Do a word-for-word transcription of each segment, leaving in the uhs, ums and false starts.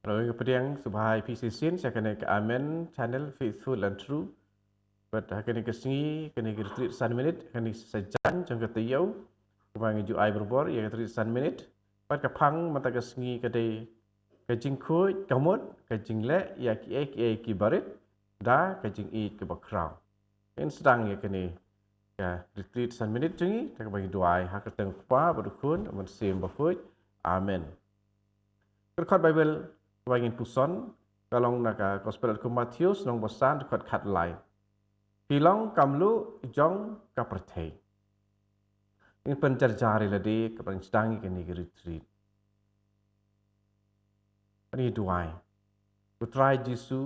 Hello, ka pdiang, sngewbha ïa phi shisien sha kane ka Amen Channel, Faithful and True. Bad ha kane ka sngi, kane ka retreat san minit, kane ka sajan jong ka taïew, kaba ngi ju ai barabor ïa ka retreat san minit. Bad ka phang mynta ka sngi ka dei ka jingkhuid, ka mut, ka jingleh ïa kiei kiei kiba rit da ka jingïeit kaba khraw. Ngin sdang ïa kane ka retreat san minit jong ngi, da kaba ngi duwai ha ka kyrteng u Kpa bad u Khun bad u Mynsiem Bakhuid. Amen. Ka dkhot Baibl kaba ngin puson ka long na ka Gospel katkum u Mathaios, lynnong ba san, dkhot khatlai. Phi long ka mluh jong ka pyrthei. Ngin pynjarjar ïa lade kaba ngin sdang ïa kane ka retreat. Ngin duwai. Ko Trai Jisu,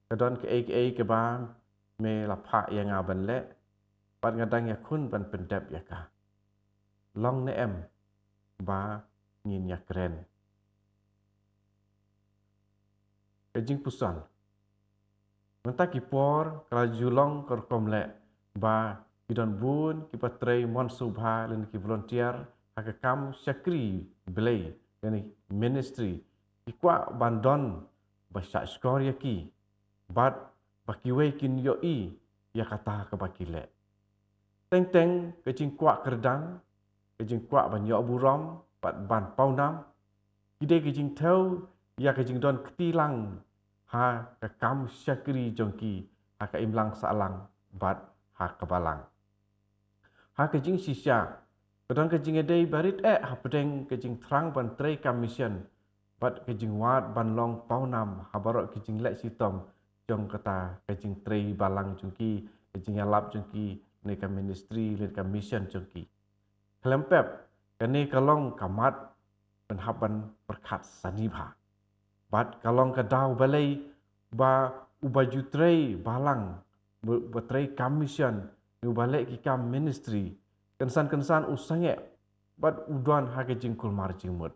ka don kaei kaei kaba me la phah ïa nga ban leh, bad nga dang ïakhun ban pyndep ïa ka. Long ne em ba ngin ïakren? Ka jingpuson. Mynta ki por ka la ju long ka rukom leh ba ki don bun kiba trei mon sngewbha lane ki volunteer ha ka kam shakri Blei lane ministry. Ki kwah ban don ba shah shkor ïa ki, bad ba kiwei kin ïohi ïa kata kaba ki leh. Teng teng ka jingkwah kyrdan, ka jingkwah ban ïoh burom bad ban pawnam, ki dei ka jingthew ïa ka jingdon kti lang ha ka kam shakri jong ki, ha ka imlang sahlang bad ha ka balang. Ha ka jingshisha, ka don ka jingïadei ba rit eh hapdeng ka jingthrang ban trei kam mission bad ka jingwad ban long pawnam ha baroh ka jingleh shitom jong kata ka jingtrei balang jong ki, ka jingïalap jong ki, ne ka ministry, ne ka mission jong ki. Khlem pep, kane ka long ka mat ban hap ban pyrkhat sani bha. Bad ka long ka daw balei ba uba ju trei balang, ba, ba trei kam mission, ne uba leh ki kam ministry, kynsan kynsan u sangeh bad u don ha ka jingkulmar jingmut.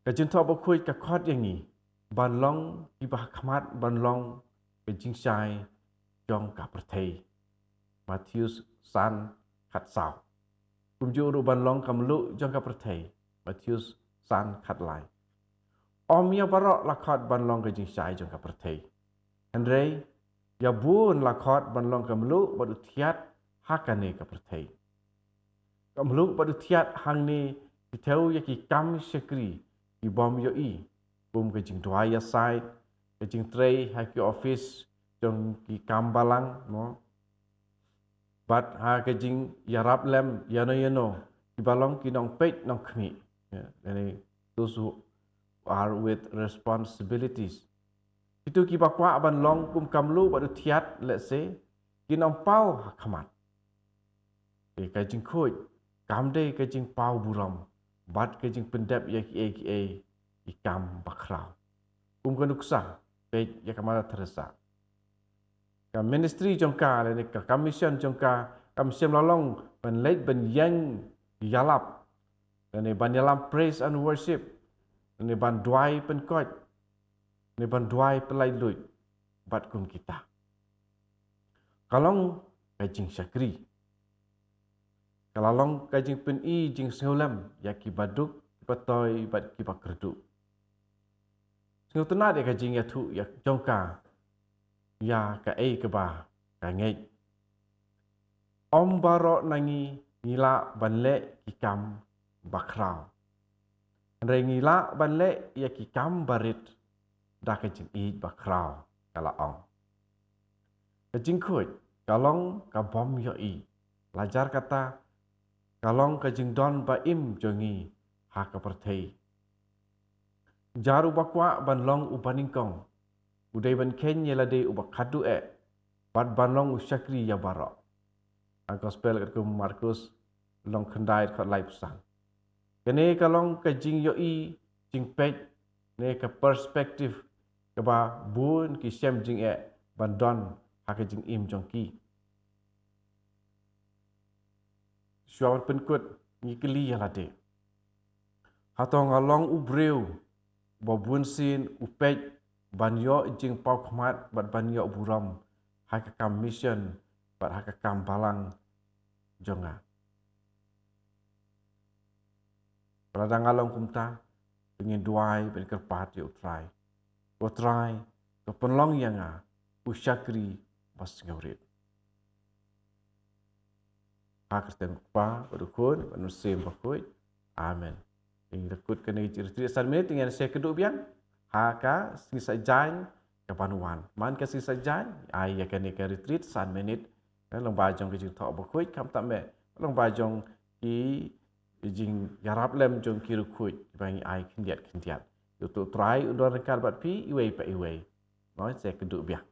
Ka jingthoh bakhuid ka khot ïa ngi ban long kiba hakhmat, ban long ka jingshai jong ka pyrthei. Mathaios san khatsaw. Kumjuh ruh ban long ka mluh jong ka pyrthei. Mathaios san khatlai. Ym ïa baroh la khot ban long ka jingshai jong ka pyrthei. Hynrei ïa bun la khot ban long ka mluh bad u thiat ha kane ka pyrthei. Ka mluh bad u thiat hangne ki thew ïa ki kam shakri kibym ïohi, kum ka jingduwai ïasaid, ka jingtrei ha ki office jong ki kam balang, mo. Bad ha ka jingïarap lem ïano ïano, kiba long ki nongpeit nongkhmih. Ya, yani, those who are with responsibilities. Kito kiba kwah ban long kum ka mluh bad u thiat, let's say, kin ym paw hakhmat. Te ka jingkhuid kam dei ka jingpaw burom bad ka jingpyndep ïa kiei kiei ki kam bakhraw. Kum ka nuksa, peit ïa ka Mother Teresa. Ka ministry jong ka, lane ka, ka mission jong ka, kam shym la long ban leit ban ïeng ïalap, lane ban ïalam praise and worship, lane ban duwai pynkoit, lane ban duwai pyllait luid bad kum kita. Ka long ka jingshakri. Ka la long ka jingpyni jingsngewlem ïa kiba duk, kiba toi bad kiba kyrduh. Sngewtynnad ïa ka jingïathuh ïa jong ka ïa kaei kaba ka ngeit. Ym baroh na ngi ngi lah ban leh ki kam bakhraw. Hynrei ngi lah ban leh ïa ki kam barit da ka jingïeit bakhraw, ka la ong. Ka jingkhuid ka long kabym ïohi. Lajar kata, ka long ka jingdon ba im jong ngi ha ka pyrthei. Jar uba kwah ban long uba nyngkong, u dei ban kheiñ ïa lade uba khadduh eh, bad ban long u shakri ïa baroh. Ha Gospel katkum u Markus, lynnong khyndai, dkhot laiphew san. Kane ka long ka jingïohi, jingpeit, ne ka perspective kaba bun ki shem jingeh ban don ha ka jingim jong ki. Shuwa ban pynkut, ngi kylli ïa lade. Hato nga long u briew ba bunsien u peit ban ïoh jingpaw khmat bad ban ïoh burom ha ka kam mission bad ha ka kam balang jong nga? Lada nga long kumta, Ba ngin duwai, ba ngin kyrpad ïa U Trai. Ko Trai, to pynlong ïa nga u shakri ba sngewrit. Ha ka kyrteng U Kpa, bad U Khun, bad U Mynsiem Bakhuid. Amen. Ngin ïa kut kane ka retreat san minit, ngin sa ïakynduh biang ha ka sngi Saitjaiñ ka ban wan. Man ka sngi Saitjaiñ, ai ïa kane ka retreat san minit. Lyngba jong ki jingthoh bakhuid, khamtam eh lyngba jong ki jingïarap lem jong ki riewkhuid ba ngi ai khyndiat khyndiat. Ïa uto U Trai un don ryngkat bad phi iwei pa iwei. Ngin sa ïakynduh biang.